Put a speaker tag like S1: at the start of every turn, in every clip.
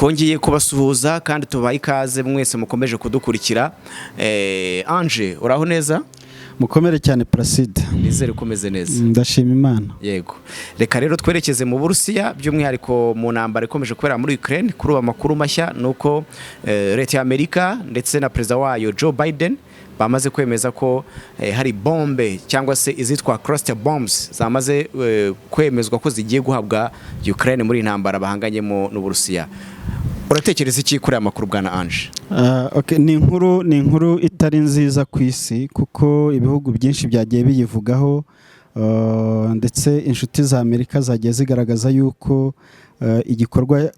S1: Twongeye kubasuhuza kandi tubaha ikaze mwese mukomeje kudukurikira. Ange, uraho neza?
S2: Mukomere cyane, Placide.
S1: Nizere ko umeze neza.
S2: Ndashima Imana.
S1: Yego, reka rero twerekeze mu Burusiya, by'umwihariko mu ntambara ikomeje kubera muri Ukraine. Kuri ubu amakuru mashya ni uko leta ya Amerika ndetse na perezida wayo Joe Biden bamaze kwemeza ko hari bombe cyangwa se izitwa cluster bombs zamaze kwemezwa ko zigiye guhabwa Ukraine muri iyi ntambara bahanganyemo n'Uburusiya. Uratekereza iki kuri aya makuru, bwana Ange?
S2: Okay, ni inkuru itari nziza ku isi, kuko ibihugu byinshi byagiye biyivugaho, ndetse inshuti za Amerika zagiye zigaragaza yuko igikorwa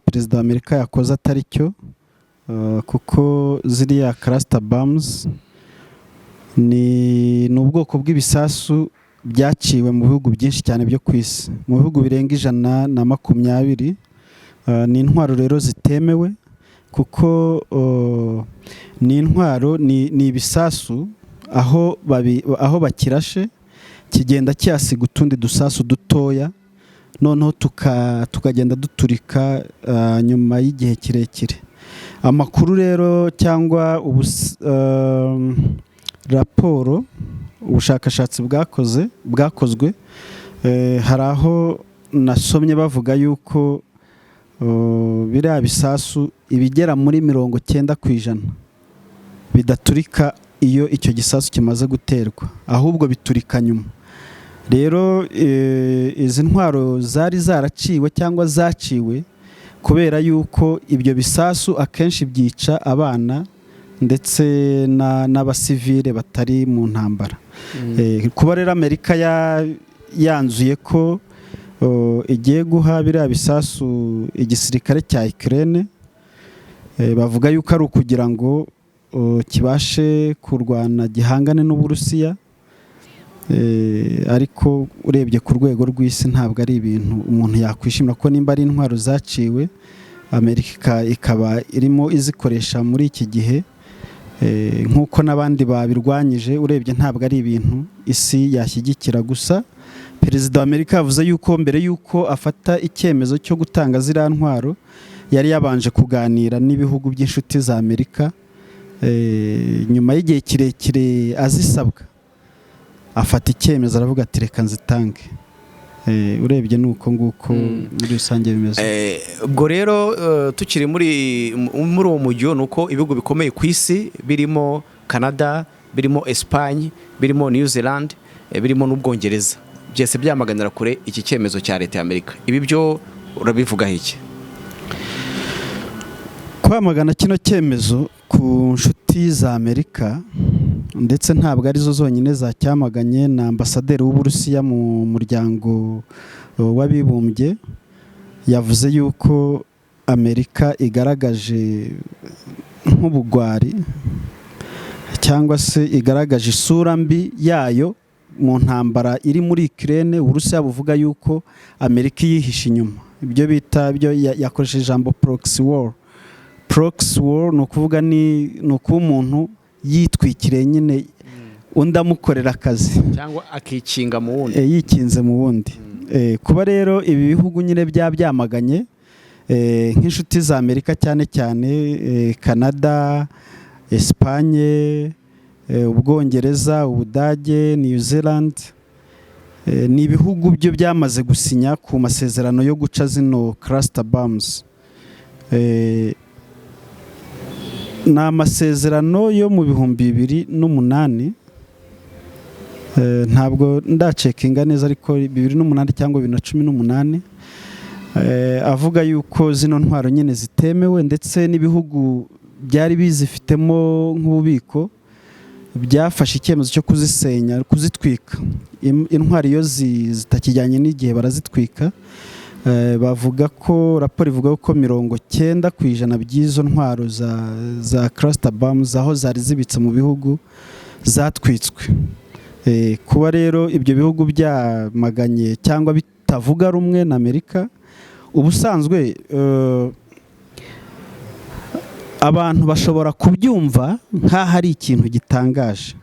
S2: perezida wa Amerika yakoze atari cyo, kuko ziriya cluster bombs ni ubwoko bw'ibisasu byaciwe mu bihugu byinshi cyane byo ku isi, mu bihugu birenga 120. Ni intwaro rero zitemewe, kuko ni intwaro, ni ibisasu aho bakirashe kigenda kihasiga utundi dusasu dutoya, noneho tukagenda duturika nyuma y'igihe kirekire. Amakuru rero cyangwa raporo, ubushakashatsi bwakozwe, hari aho nasomye bavuga yuko biriya bisasu ibigera muri 90% bidaturika iyo icyo gisasu kimaze guterwa, ahubwo biturika nyuma. Rero izi ntwaro zari zaraciwe cyangwa zaciwe kubera yuko ibyo bisasu akenshi byica abana ndetse n'abasivile batari mu ntambara. Kuba rero Amerika yanzuye ko igiye guha biriya bisasu igisirikare cya Ukraine, bavuga yuko ari ukugira ngo kibashe kurwana, gihangane n'Uburusiya. Ariko urebye ku rwego rw'isi, ntabwo ari ibintu umuntu yakwishimira, ko nimba ari intwaro zaciwe, Amerika ikaba irimo izikoresha muri iki gihe, nk'uko n'abandi babirwanyije, urebye ntabwo ari ibintu isi yashyigikira. Gusa perezida wa Amerika yavuze yuko mbere y'uko afata icyemezo cyo gutanga ziriya ntwaro, yari yabanje kuganira n'ibihugu by'inshuti za Amerika. Nyuma y'igihe kirekire azisabwa, afata icyemezo, aravuga ati: "Reka nzitange." Urebye ni uko nguko muri rusange bimeze.
S1: Ubwo rero tukiri muri uwo mujyo, ni uko ibihugu bikomeye ku isi birimo Canada, birimo Espagne, birimo New Zealand, birimo n'Ubwongereza, byose byamaganira kure iki cyemezo cya leta ya Amerika. Ibi byo urabivugaho iki?
S2: Kwamagana kino cyemezo ku nshuti za Amerika, ndetse ntabwo arizo zonyine zacyamaganye, na ambasaderi w'Uburusiya mu Muryango w'Abibumbye yavuze yuko Amerika igaragaje nk'ubugwari cyangwa se igaragaje isura mbi yayo mu ntambara iri muri Ukraine. Uburusiya buvuga yuko Amerika iyihishe inyuma, ibyo bita byo yakoresheje ijambo proxy war. Proxy war ni ukuvuga ni ukuba umuntu yitwikiriye nyine, undi amukorera akazi.
S1: Cyangwa akikinga mu wundi.
S2: Yikinze mu wundi. Kuba rero ibi bihugu nyine byamaganye, nk'inshuti za Amerika, cyane cyane Canada, Espagne, Ubwongereza, Ubudage, New Zealand, ni ibihugu byo byamaze gusinya ku masezerano yo guca zino cluster bombs. Ni amasezerano yo mu 2008. Ntabwo ndacheckinga neza, ariko 2008 cyangwa 2018, avuga yuko zino ntwaro nyine zitemewe, ndetse n'ibihugu byari bizifitemo nk'ububiko byafashe icyemezo cyo kuzisenya, kuzitwika. Intwaro iyo zitakijyanye n'igihe barazitwika. Bavuga ko raporo ivuga ko 90% by'izo ntwaro za cluster bombs, aho zari zibitse mu bihugu, zatwitswe. Kuba rero ibyo bihugu byamaganye cyangwa bitavuga rumwe na Amerika, ubusanzwe abantu bashobora kubyumva nk'aho ari ikintu gitangaje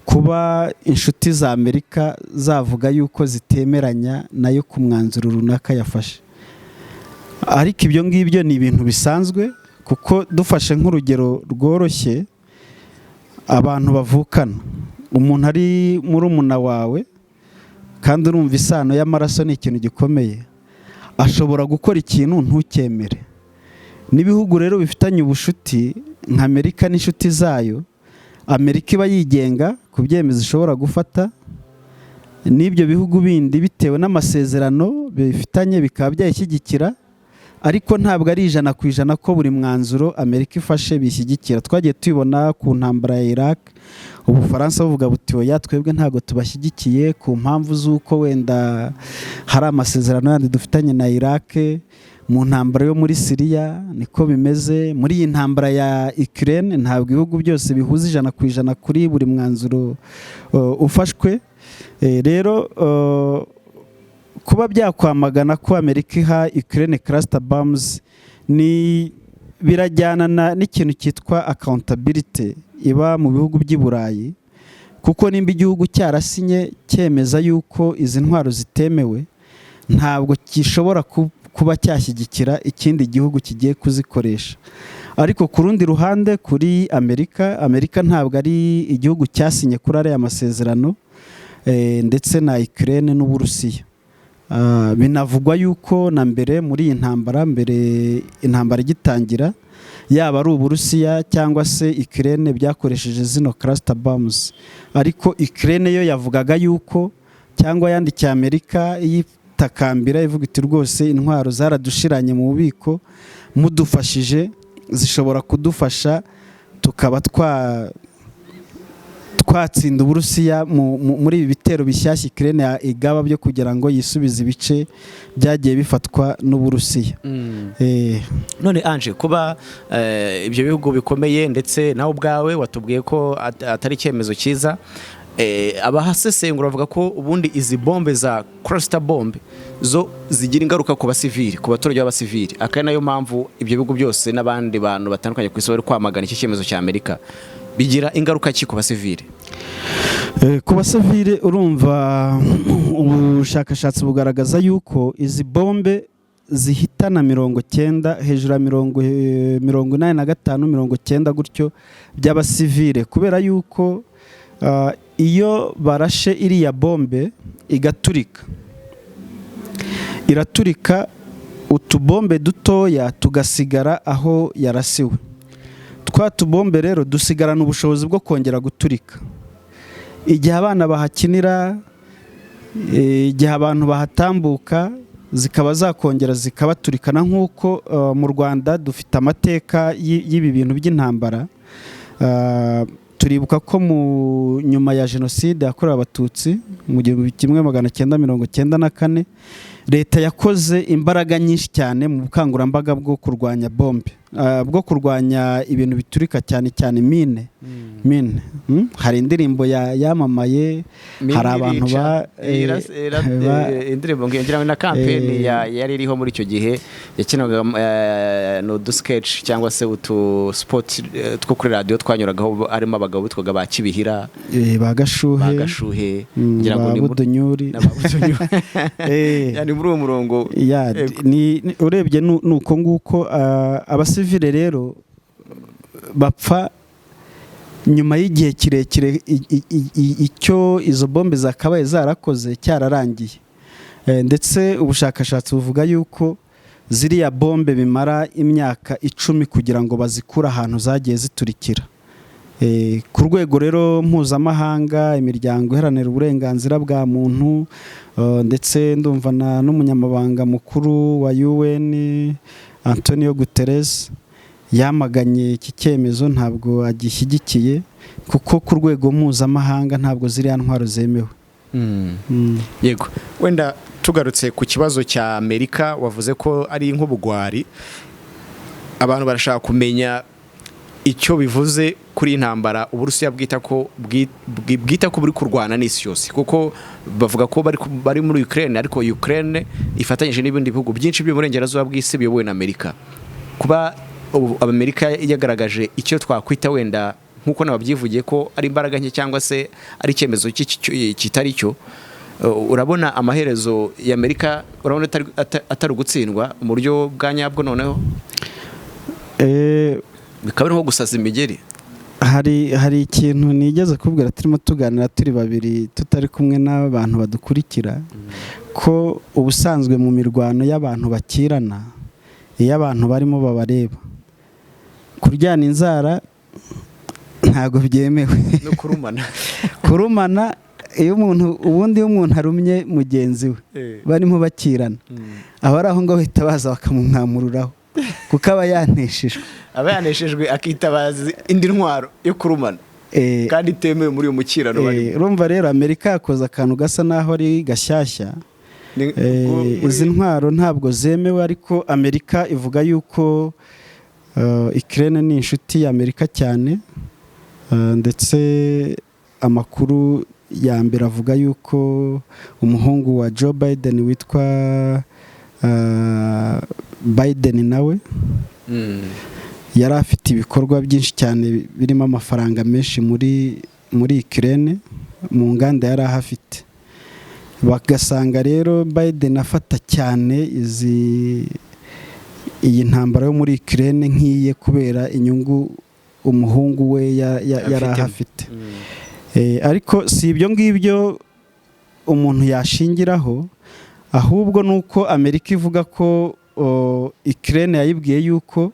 S2: kuba inshuti za Amerika zavuga yuko zitemeranya nayo ku mwanzuro runaka yafashe. Ariko ibyo ngibyo ni ibintu bisanzwe, kuko dufashe nk'urugero rworoshye, abantu bavukana, umuntu ari murumuna wawe kandi urumva isano y'amaraso ni ikintu gikomeye, ashobora gukora ikintu ntukemere. N'ibihugu rero bifitanye ubushuti nka Amerika n'inshuti zayo, Amerika iba yigenga ku byemezo ishobora gufata, n'ibyo bihugu bindi bitewe n'amasezerano bifitanye bikaba byayishyigikira, ariko ntabwo ari 100% ko buri mwanzuro Amerika ifashe bishyigikira. Twagiye tubibona ku ntambara ya Iraq, Ubufaransa buvuga buti: "Oya, twebwe ntabwo tubashyigikiye ku mpamvu z'uko wenda hari amasezerano yandi dufitanye na Iraq." Mu ntambara yo muri Siriya niko bimeze. Muri iyi ntambara ya Ukraine ntabwo ibihugu byose bihuza 100% kuri buri mwanzuro ufashwe. Rero kuba byakwamagana ko Amerika iha Ukraine cluster bombs ni birajyana n'ikintu cyitwa accountability iba mu bihugu by'i Burayi, kuko nimba igihugu cyarasinye cyemeza yuko izi ntwaro zitemewe, ntabwo gishobora kuba cyashyigikira ikindi gihugu kigiye kuzikoresha. Ariko ku rundi ruhande, kuri Amerika, Amerika ntabwo ari igihugu cyasinye kuri ariya masezerano, ndetse na Ukraine n'Uburusiya. Binavugwa yuko na mbere muri iyi ntambara, mbere intambara igitangira, yaba ari Uburusiya cyangwa se Ukraine byakoresheje zino cluster bombs, ariko Ukraine yo yavugaga yuko, cyangwa yandikiye Amerika iyitakambira ivuga iti: "Rwose intwaro zaradushiranye mu bubiko, mudufashije zishobora kudufasha tukaba twatsinda Uburusiya muri ibi bitero bishyashya Ukraine igaba byo kugira ngo yisubize ibice byagiye bifatwa n'Uburusiya."
S1: None Ange, kuba ibyo bihugu bikomeye, ndetse nawe ubwawe watubwiye ko atari icyemezo cyiza, abahasesengura bavuga ko ubundi izi bombe za cluster bombe zo zigira ingaruka ku basivili, ku baturage b'abasivili, akaba ari nayo mpamvu ibyo bihugu byose n'abandi bantu batandukanye ku isi bari kwamagana iki cyemezo cya Amerika. Bigira ingaruka ki ku basivili?
S2: Ku basivile, urumva ubushakashatsi bugaragaza yuko izi bombe zihitana 90, hejuru ya 85, 90 gutyo by'abasivile, kubera yuko iyo barashe iriya bombe igaturika, iraturika utubombe dutoya tugasigara aho yarasiwe. Twa tubombe rero dusigarana ubushobozi bwo kongera guturika igihe abana bahakinira, igihe abantu bahatambuka, zikaba zakongera zikabaturikana. Nk'uko mu Rwanda dufite amateka y'ibi bintu by'intambara. Turibuka ko mu nyuma ya Jenoside yakorewe Abatutsi mu 1994, leta yakoze imbaraga nyinshi cyane mu bukangurambaga bwo kurwanya bombe, bwo kurwanya ibintu biturika, cyane cyane mine. Hari indirimbo yamamaye, hari abantu ba
S1: Indirimbo ngira ngo na campaign yari iriho muri icyo gihe yakinaga n'udu sketch cyangwa se utu spot two kuri radiyo twanyuragaho, harimo abagabo bitwaga ba Kibihira,
S2: ba Gashuhe,
S1: ba Gashuhe,
S2: ngira ngo ni Budunyuri.
S1: Na ba Budunyuri. Ni muri uwo murongo.
S2: Ya, urebye ni uko nguko. Abasivile rero bapfa nyuma y'igihe kirekire icyo izo bombe zakabaye zarakoze cyararangiye. Ndetse ubushakashatsi buvuga yuko ziriya bombe bimara imyaka 10 kugira ngo bazikure ahantu zagiye ziturikira. Ku rwego rero mpuzamahanga, imiryango iharanira uburenganzira bwa muntu, ndetse ndumva n'umunyamabanga mukuru wa UN Antonio Guterres yamaganye iki cyemezo, ntabwo agishyigikiye, kuko ku rwego mpuzamahanga ntabwo ziriya ntwaro zemewe.
S1: Yego, wenda tugarutse ku kibazo cya Amerika, wavuze ko ari nk'ubugwari. Abantu barashaka kumenya icyo bivuze kuri iyi ntambara Uburusiya bwita ko buri kurwana n'isi yose, kuko bavuga ko bari muri Ukraine, ariko Ukraine ifatanyije n'ibindi bihugu byinshi by'uburengerazuba bw'isi biyobowe na Amerika. Kuba ubu Amerika yagaragaje icyo twakwita wenda nk'uko nababyivugiye ko ari imbaraga nke cyangwa se ari icyemezo kitari cyo. Urabona amaherezo y'Amerika, urabona atari ugutsindwa mu buryo bwa nyabwo, noneho bikaba ari nko gusaza imigeri?
S2: Hari ikintu nigeze kubwira turimo tuganira turi babiri, tutari kumwe n'abantu badukurikira, ko ubusanzwe mu mirwano y'abantu bakirana, iyo abantu barimo babareba, kuryana inzara ntabwo byemewe.
S1: No kurumana.
S2: Kurumana, iyo umuntu, ubundi iyo umuntu arumye mugenzi we barimo bakirana, aba ari aho ngaho bahita baza bakamumwamururaho, kuko aba yaneshejwe.
S1: Aba yaneshejwe, akitabaza indi ntwaro yo kurumana kandi itemewe muri uyu mukirano barimo.
S2: Urumva rero Amerika yakoze akantu gasa n'aho ari gashyashya. Izi ntwaro ntabwo zemewe, ariko Amerika ivuga yuko Ukraine ni inshuti ya Amerika cyane, ndetse amakuru ya mbere avuga yuko umuhungu wa Joe Biden witwa Biden nawe yari afite ibikorwa byinshi cyane birimo amafaranga menshi muri Ukraine, mu nganda yari ahafite. Bagasanga rero Biden afata cyane iyi ntambara yo muri Ukraine nk'iye, kubera inyungu umuhungu we yari
S1: afitemo.
S2: ahafite. Ariko si ibyo ngibyo umuntu yashingiraho, ahubwo ni uko Amerika ivuga ko Ukraine yayibwiye yuko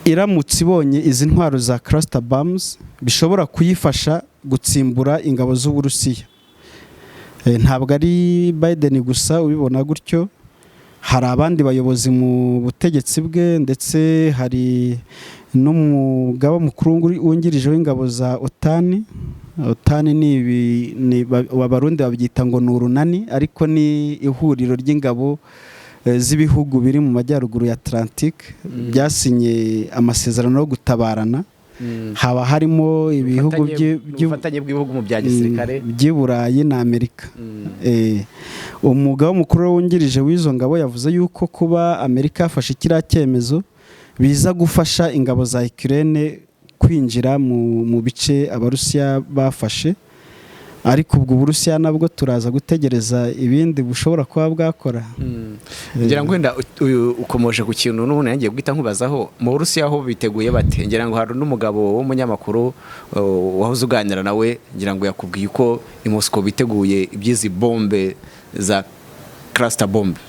S2: iramutse ibonye izi ntwaro za cluster bombs bishobora kuyifasha gutsimbura ingabo z'Uburusiya. Ntabwo ari Biden gusa ubibona gutyo, hari abandi bayobozi mu butegetsi bwe, ndetse hari n'umugaba mukuru wungirije w'ingabo za OTAN. OTAN ni Abarundi babyita ngo ni urunani, ariko ni ihuriro ry'ingabo z'ibihugu biri mu majyaruguru ya Atlantique byasinye amasezerano yo gutabarana. Haba harimo ibihugu
S1: ubufatanye bw'ibihugu mu bya gisirikare.
S2: By'i Burayi na Amerika. Umugaba mukuru wungirije w'izo ngabo yavuze yuko kuba Amerika yafashe kiriya cyemezo biza gufasha ingabo za Ukraine kwinjira mu bice Abarusiya bafashe. Ariko ubwo Uburusiya nabwo turaza gutegereza ibindi bushobora kuba bwakora.
S1: Ngira ngo wenda uyu ukomoje ku kintu n'ubundi nanjye guhita nkubazaho: mu Burusiya ho biteguye bate? Ngira ngo hari n'umugabo w'umunyamakuru wahoze uganira nawe, ngira ngo yakubwiye uko i Moscow biteguye iby'izi bombe za cluster bombe.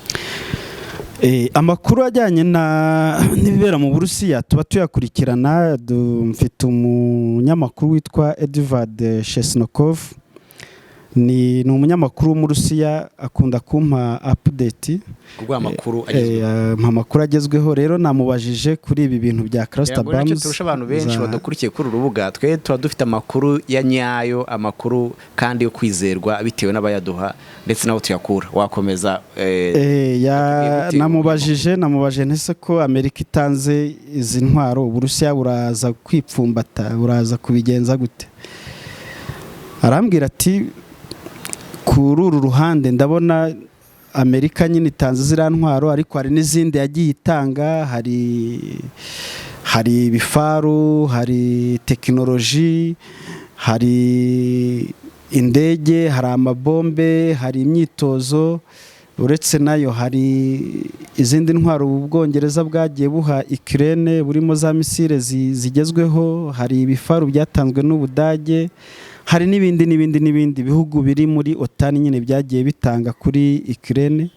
S2: Amakuru ajyanye n'ibibera mu Burusiya tuba tuyakurikirana. Mfite umunyamakuru witwa Edvard Chesnokov, ni umunyamakuru w'Umurusiya, akunda kumpa update.
S1: Kuguha amakuru agezweho.
S2: Ampa amakuru agezweho. Rero namubajije kuri ibi bintu bya cluster
S1: Ngira ngo nacyo
S2: bombs
S1: turusha abantu benshi badukurikiye kuri uru rubuga, twe tuba dufite amakuru ya nyayo, amakuru kandi yo kwizerwa bitewe n'abayaduha ndetse n'aho tuyakura. Wakomeza. Yatubwiye gute?
S2: Namubajije ntese ko Amerika itanze izi ntwaro, Uburusiya buraza kwipfumbata, buraza kubigenza gute? Arambwira ati: "Kuri uru ruhande ndabona Amerika nyine itanze ziriya ntwaro, ariko hari n'izindi yagiye itanga, hari ibifaru, hari tekinoloji, hari indege, hari amabombe, hari imyitozo. Uretse nayo hari izindi ntwaro ubu Bwongereza bwagiye buha Ukraine, burimo za misile zigezweho, hari ibifaru byatanzwe n'Ubudage, hari n'ibindi n'ibindi n'ibindi bihugu biri muri OTAN nyine byagiye bitanga kuri Ukraine,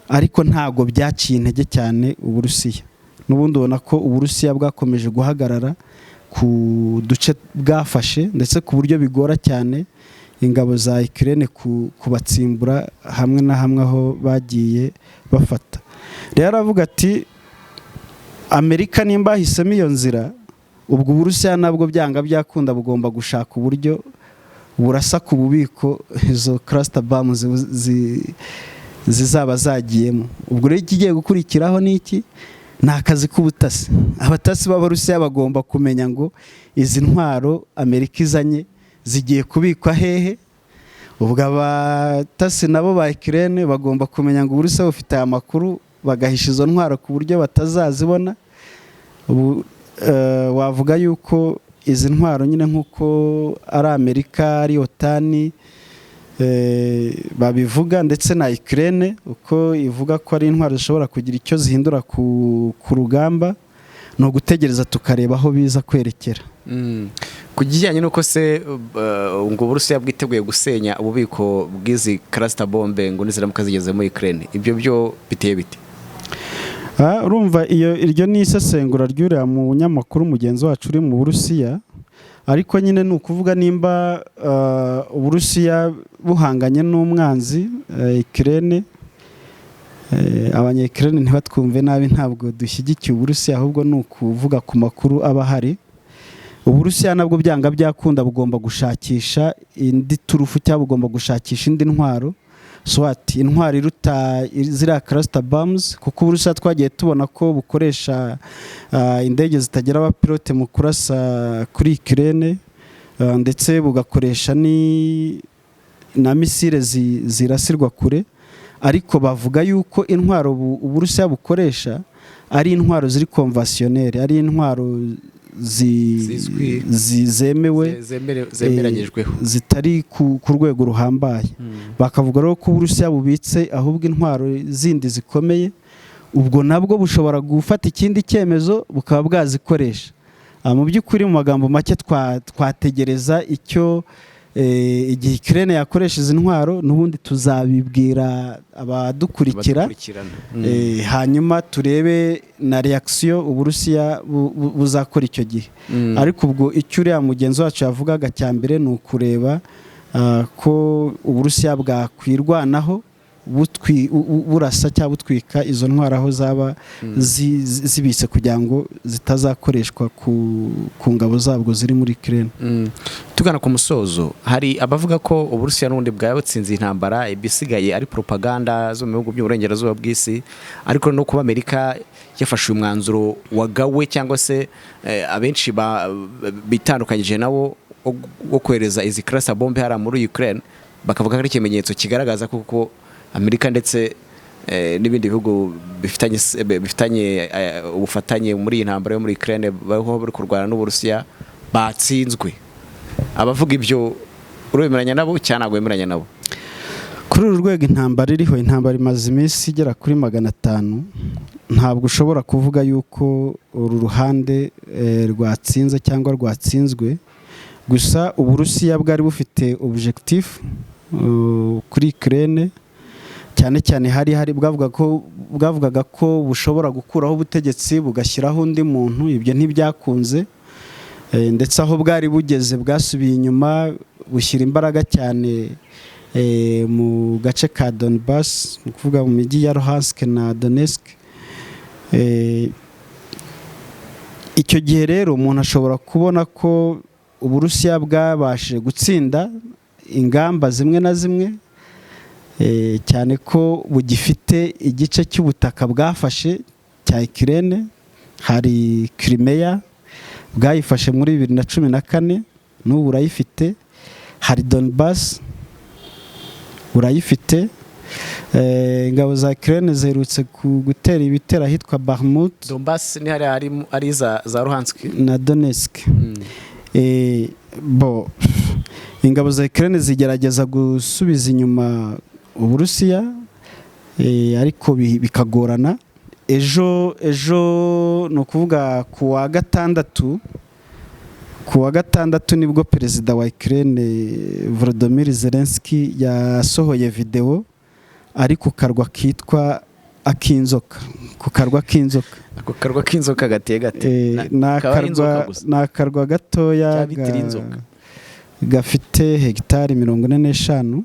S2: ariko ntago byaciye intege cyane Uburusiya. N'ubundi ubona ko Uburusiya bwakomeje guhagarara ku duce bwafashe, ndetse ku buryo bigora cyane ingabo za Ukraine kubatsimbura hamwe na hamwe aho bagiye bafata. Rero aravuga ati: Amerika nimba yahisemo iyo nzira, ubwo Uburusiya nabwo byanga byakunda bugomba gushaka uburyo burasa ku bubiko izo cluster bombs zizaba zagiyemo. Ubwo rero ikigiye gukurikiraho ni iki? Ni akazi k'ubutasi. Abatasi b'Abarusiya bagomba kumenya ngo izi ntwaro Amerika izanye zigiye kubikwa hehe. Ubwo abatasi nabo ba Ukraine bagomba kumenya ngo Uburusiya bufite aya makuru, bagahisha izo ntwaro ku buryo batazazibona. Ubu wavuga yuko Izi ntwaro nyine, nk'uko ari Amerika, ari OTAN babivuga, ndetse na Ukraine uko ivuga ko ari intwaro zishobora kugira icyo zihindura ku rugamba, ni ugutegereza tukareba aho biza kwerekera.
S1: Ku kijyanye n'uko se ngo Uburusiya bwiteguye gusenya ububiko bw'izi cluster bombe ngo niziramuka zigeze muri Ukraine, ibyo byo biteye bite?
S2: Urumva, iyo iryo ni isesengura ry'uriya munyamakuru mugenzi wacu uri mu Burusiya. Ariko nyine ni ukuvuga, nimba Uburusiya buhanganye n'umwanzi Ukraine, Abanya-Ukraine ntibatwumve nabi, ntabwo dushyigikiye Uburusiya, ahubwo ni ukuvuga ku makuru aba ahari. Uburusiya nabwo byanga byakunda bugomba gushakisha indi turufu cyangwa bugomba gushakisha indi ntwaro, soit intwaro iruta ziriya cluster bombs, kuko Uburusiya twagiye tubona ko bukoresha indege zitagira abapilote mu kurasa kuri Ukraine, ndetse bugakoresha na misile zirasirwa kure. Ariko bavuga yuko intwaro Uburusiya bukoresha ari intwaro ziri conventionnelles, ari intwaro
S1: Zizwi.
S2: zemewe,
S1: Zemeranyijweho.
S2: zitari ku rwego ruhambaye. Bakavuga rero ko Uburusiya bubitse ahubwo intwaro zindi zikomeye, ubwo nabwo bushobora gufata ikindi cyemezo bukaba bwazikoresha. Mu by'ukuri, mu magambo make, twategereza icyo igihe Ukraine yakoresha izi ntwaro, n'ubundi tuzabibwira abadukurikira.
S1: Abadukurikirana.
S2: Hanyuma turebe na reaction Uburusiya buzakora icyo gihe. Ariko ubwo icyo uriya mugenzi wacu yavugaga cya mbere ni ukureba ko Uburusiya bwakwirwanaho burasa cyangwa butwika izo ntwaro aho zaba zibitse kugira ngo zitazakoreshwa ku ngabo zabwo ziri muri Ukraine.
S1: Tugana ku musozo, hari abavuga ko Uburusiya n'ubundi bwaba butsinze intambara, ibisigaye ari propaganda zo mu bihugu by'uburengerazuba bw'isi, ariko no kuba Amerika yafashe uyu mwanzuro wagawe cyangwa se abenshi bitandukanyije nawo wo kohereza izi cluster bombe hariya muri Ukraine, bakavuga ko ari ikimenyetso kigaragaza kuko Amerika ndetse n'ibindi bihugu bifitanye ubufatanye muri iyi ntambara yo muri Ukraine bariho bari kurwana n'Uburusiya batsinzwe. Abavuga ibyo uremeranya nabo cyangwa ntabwo wemeranya nabo?
S2: Kuri uru rwego intambara iriho, intambara imaze iminsi igera kuri 500, ntabwo ushobora kuvuga yuko uru ruhande rwatsinze cyangwa rwatsinzwe. Gusa Uburusiya bwari bufite objectif kuri Ukraine, cyane cyane hari bwavugaga ko bushobora gukuraho ubutegetsi bugashyiraho undi muntu. Ibyo ntibyakunze. Ndetse aho bwari bugeze bwasubiye inyuma, bushyira imbaraga cyane mu gace ka Donbass, ni ukuvuga mu mijyi ya Luhansk na Donetsk. Icyo gihe rero umuntu ashobora kubona ko Uburusiya bwabashije gutsinda ingamba zimwe na zimwe, cyane ko bugifite igice cy'ubutaka bwafashe cya Ukraine. Hari Crimea bwayifashe muri 2014, n'ubu urayifite. Hari Donbass urayifite. Ingabo za Ukraine ziherutse gutera ibitero ahitwa Bakhmut.
S1: Donbass ni hariya ari za Luhansk.
S2: Na Donetsk. Bo ingabo za Ukraine zigerageza gusubiza inyuma Uburusiya, ariko bikagorana. Ejo, ni ukuvuga ku wa gatandatu, nibwo perezida wa Ukraine Volodymyr Zelensky yasohoye videwo ari ku karwa kitwa Akinzoka, ku karwa k'inzoka.
S1: Ako karwa k'inzoka gateye gate?
S2: Ni
S1: Kaba ari inzoka
S2: akarwa
S1: gusa?
S2: Ni akarwa gatoya
S1: Cyangwa bitira inzoka?
S2: Gafite hegitari 45.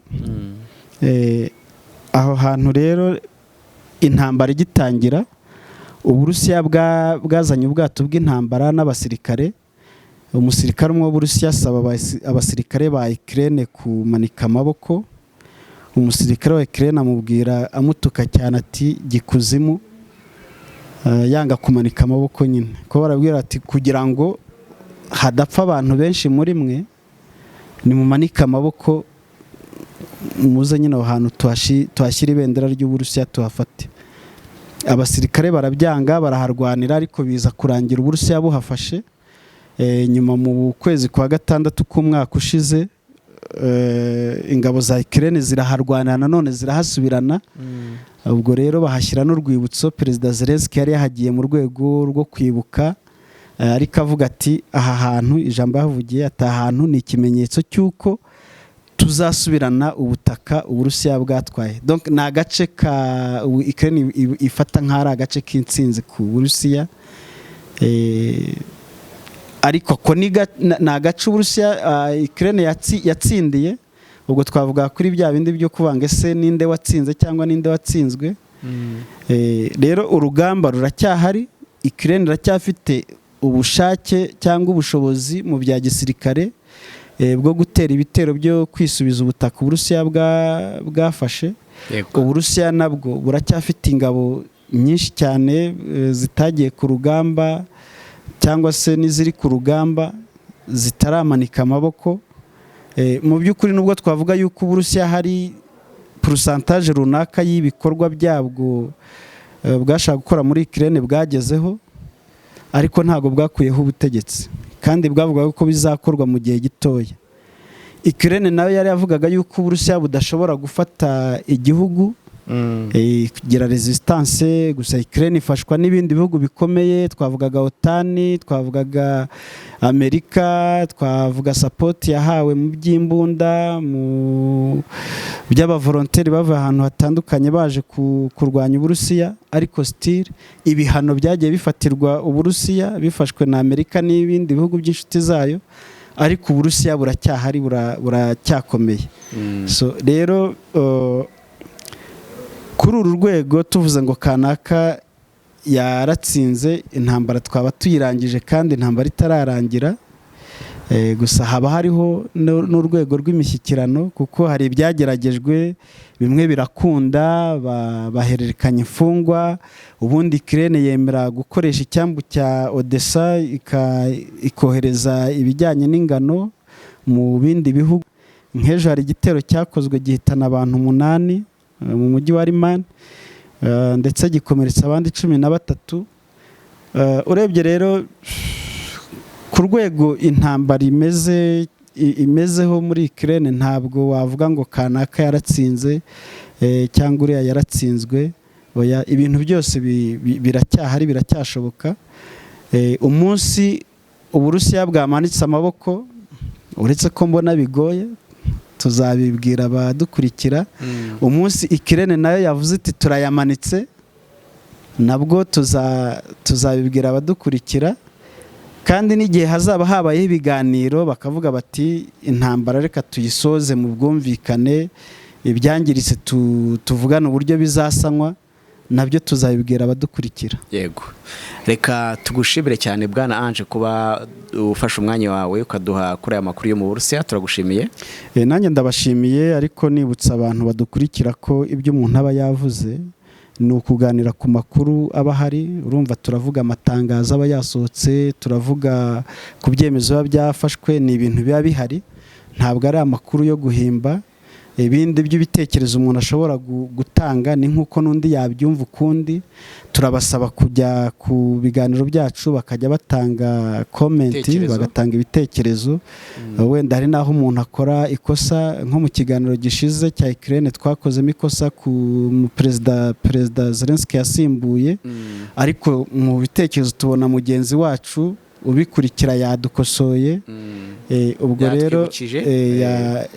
S2: Aho hantu rero, intambara igitangira, Uburusiya bwazanye ubwato bw'intambara n'abasirikare. Umusirikare umwe w'Uburusiya asaba abasirikare ba Ukraine kumanika amaboko. Umusirikare wa Ukraine amubwira amutuka cyane ati "Gikuzimu", yanga kumanika amaboko nyine, ko barabwira ati kugira ngo hadapfa abantu benshi muri mwe, nimumanike amaboko, muze nyine aho hantu tuhashyire ibendera ry'Uburusiya, tuhafate. Abasirikare barabyanga, baraharwanira, ariko biza kurangira Uburusiya buhafashe. Nyuma mu kwezi kwa gatandatu k'umwaka ushize, ingabo za Ukraine ziraharwana nanone, zirahasubirana. Ubwo rero bahashyira n'urwibutso. Perezida Zelensky yari yahagiye mu rwego rwo kwibuka, ariko avuga ati aha hantu, ijambo yahavugiye ati aha hantu ni ikimenyetso cy'uko tuzasubirana ubutaka Uburusiya bwatwaye. Donc ni agace ka Ukraine ifata nk'aho ari agace k'intsinzi ku Burusiya. Ariko ko ni agace Uburusiya, Ukraine yatsindiye. Ubwo twavuga kuri bya bindi byo kubanga ese ninde watsinze cyangwa ninde watsinzwe. Rero urugamba ruracyahari. Ukraine iracyafite ubushake cyangwa ubushobozi mu bya gisirikare bwo gutera ibitero byo kwisubiza ubutaka Uburusiya bwafashe. Uburusiya nabwo buracyafite ingabo nyinshi cyane zitagiye ku rugamba cyangwa se n'iziri ku rugamba zitaramanika amaboko. Mu by'ukuri, nubwo twavuga yuko Uburusiya hari pourcentage runaka y'ibikorwa byabwo bwashaka gukora muri Ukraine bwagezeho, ariko ntabwo bwakuyeho ubutegetsi, kandi bwavugaga ko bizakorwa mu gihe gitoya. Ukraine nayo yari yavugaga yuko Uburusiya budashobora gufata igihugu, kugira resistance. Gusa Ukraine ifashwa n'ibindi bihugu bikomeye. Twavugaga OTAN, twavugaga Amerika, twavuga support yahawe mu by'imbunda, mu by'abavolonteri bavuye ahantu hatandukanye baje kurwanya Uburusiya. Ariko still ibihano byagiye bifatirwa Uburusiya bifashwe na Amerika n'ibindi bihugu by'inshuti zayo, ariko Uburusiya buracyahari, buracyakomeye. So rero kuri uru rwego tuvuze ngo kanaka yaratsinze intambara, twaba tuyirangije kandi intambara itararangira. Gusa haba hariho n'urwego rw'imishyikirano, kuko hari ibyageragejwe bimwe birakunda, bahererekanya imfungwa, ubundi Ukraine yemera gukoresha icyambu cya Odessa, ikohereza ibijyanye n'ingano mu bindi bihugu. Nk'ejo hari igitero cyakozwe gihitana abantu 8 mu mujyi wa Liman, ndetse gikomeretsa abandi 13. Urebye rero ku rwego intambara imezeho muri Ukraine, ntabwo wavuga ngo kanaka yaratsinze cyangwa uriya yaratsinzwe. Oya, ibintu byose biracyahari, biracyashoboka. Umunsi Uburusiya bwamanitse amaboko, uretse ko mbona bigoye, tuzabibwira abadukurikira. Umunsi Ukraine nayo yavuze iti turayamanitse, nabwo tuzabibwira abadukurikira. Kandi n'igihe hazaba habayeho ibiganiro, bakavuga bati intambara reka tuyisoze mu bwumvikane, ibyangiritse tuvugane uburyo bizasanwa, nabyo tuzabibwira abadukurikira.
S1: Yego, reka tugushimire cyane, bwana Ange, kuba ufashe umwanya wawe ukaduha kuri aya makuru yo mu Burusiya. Turagushimiye.
S2: Nanjye ndabashimiye, ariko nibutsa abantu badukurikira ko ibyo umuntu aba yavuze ni ukuganira ku makuru aba ahari. Urumva, turavuga amatangazo aba yasohotse, turavuga ku byemezo biba byafashwe, ni ibintu biba bihari, ntabwo ari amakuru yo guhimba. Ibindi by'ibitekerezo umuntu ashobora gutanga ni nk'uko n'undi yabyumva ukundi. Turabasaba kujya ku biganiro byacu bakajya batanga comment,
S1: Ibitekerezo.
S2: bagatanga ibitekerezo. Wenda hari n'aho umuntu akora ikosa, nko mu kiganiro gishize cya Ukraine twakozemo ikosa ku mu perezida Zelensky yasimbuye, ariko mu bitekerezo tubona mugenzi wacu ubikurikira yadukosoye. Ubwo rero
S1: Yatwibukije.
S2: Eh,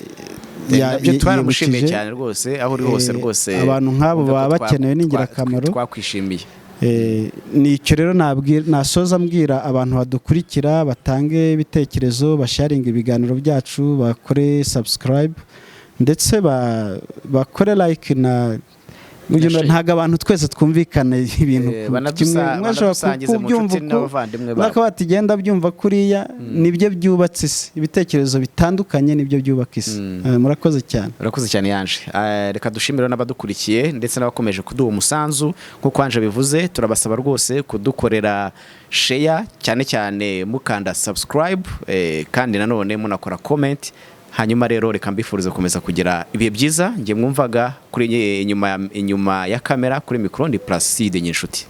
S1: Nabyo twaramushimiye
S2: yibukije.
S1: cyane rwose, aho uri hose rwose.
S2: Abantu nk'abo
S1: wumve ko
S2: baba bakenewe n'ingirakamaro.
S1: Twakwishimiye.
S2: Ni icyo rero nasoza mbwira abantu badukurikira: batange ibitekerezo, basharinga ibiganiro byacu, bakore subscribe, ndetse bakore like na
S1: Na share.
S2: Ntabwo abantu twese twumvikana ibintu kimwe. Umwe ashobora
S1: Banadusangize mu
S2: kubyumva
S1: nshuti
S2: uku,
S1: n'abavandimwe
S2: undi
S1: babo.
S2: akaba ati genda byumva kuriya. Nibyo byubatse isi, ibitekerezo bitandukanye nibyo byubaka isi. Murakoze cyane.
S1: Urakoze cyane, Yanje. Reka dushimire n'abadukurikiye ndetse n'abakomeje kuduha umusanzu. Nk'uko Anje bivuze, turabasaba rwose kudukorera share, cyane cyane mukanda subscribe, kandi nanone munakora comment. Hanyuma rero reka mbifurize gukomeza kugira ibihe byiza. Njye mwumvaga kuri inyuma ya kamera, kuri mikoro ni Placide Nyinshuti.